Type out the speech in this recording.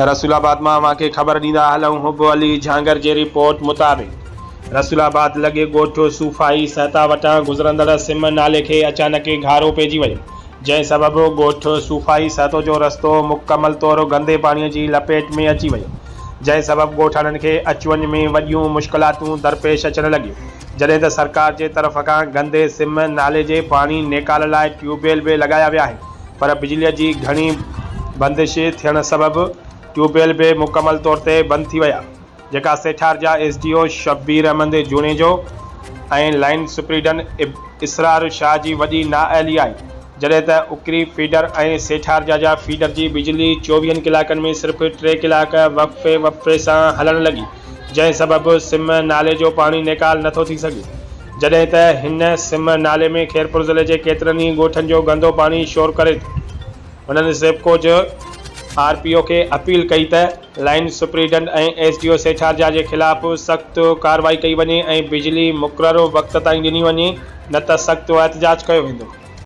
رسول آباد مان اوهان کي خبر ڏيندا هلون حب علي جهانگر جي رپورٽ مطابق رسول آباد لڳي ڳوٺ صوفائي سهتا وٽان گذرندڙ سم نالي کي اچانڪ گهارو پئجي ويو جنهن سبب ڳوٺ صوفائي سهتو جو رستو مڪمل طور گندي پاڻي جي لپيٽ ۾ اچي ويو جنهن سبب ڳوٺاڻن کي اچ وڃ ۾ وڏيون مشڪلاتون درپيش اچڻ لڳيون جڏهن ته سرڪار جي طرف کان گندي سم نالي جي پاڻي نيڪال لاء ٽيوب ويل به لڳايا ويا آهن پر بجلي جي گهڻي بندش ٿيڻ سبب ٽيوب ويل به مڪمل طور تي بند ٿي ويا جيڪا Setharaja S D O Shabbir Ahmed Junejo ۽ line superintendent Israr Shah جي وڏي نااهلي آهي جڏهن ته اڪري فيڊر ۽ سيٺارجا جا فيڊر جي بجلي چوويهن ڪلاڪن ۾ صرف ٽي ڪلاڪ وقفي وقفي سان هلڻ لڳي جنهن سبب سم نالي جو پاڻي نيڪال نٿو ٿي سگهي جڏهن ته هن سم نالي ۾ خيرپور ضلعي جي ڪيترن ئي ڳوٺن جو گندو پاڻي شور ڪري ٿو. هنن سيپڪو جي آر پي او کي اپيل ڪئي ته line superintendent ۽ S D O Setharaja جي خلاف سخت ڪارروائي ڪئي وڃي ۽ بجلي مقرر وقت تائين ڏني وڃي نه ته سخت احتجاج ڪيو ويندو.